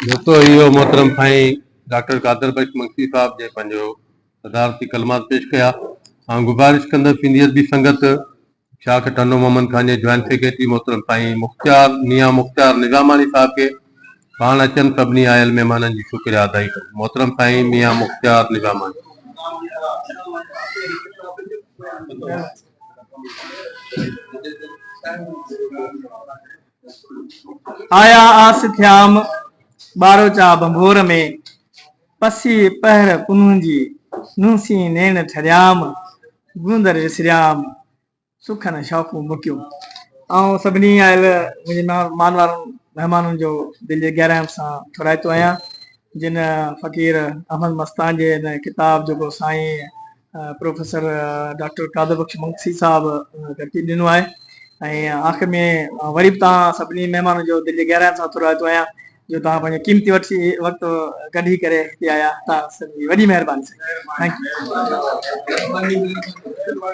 دوستو اهو محترم سائين ڊاڪٽر قادر بخش مگسي صاحب جنهن پنهنجو صدارتي ڪلمات پيش ڪيا. آئون گذارش ڪندس سنڌي ادبي سنگت شاخ ٽنڊو محمد خان جي جوائنٽ سيڪريٽري محترم سائين مختيار ميان مختيار نظاماڻي صاحب کي پاڻ اچن سڀني آيل مهمانن جي شڪريه ادائي ڪن. محترم سائين ميان مختيار نظاماڻي. آيا آس ٿيام، ٻاروچا ڀنڀور ۾، پسي پهر پنهون جي، نونسين نيڻ ٺريام، گوندر وسريام، سکن شوقون مڪيون. آئون سڀني آيل منهنجي مان وارن مهمانن جو دل جي گهراين سان ٿورائتو آهيان، جن فقير احمد مستان جي هن ڪتاب جيڪو سائين پروفيسر ڊاڪٽر قادر بخش مگسي صاحب ترتيب ڏنو آهي ۽ آخر ۾ وري به توهان سڀني مهمانن جو دل جي گهراين سان ٿورائتو آهيان جو توهان پنهنجو قيمتي وقت ڪڍي ڪري هتي آيا. توهان سڀني جي وڏي مهرباني سائين. Thank you.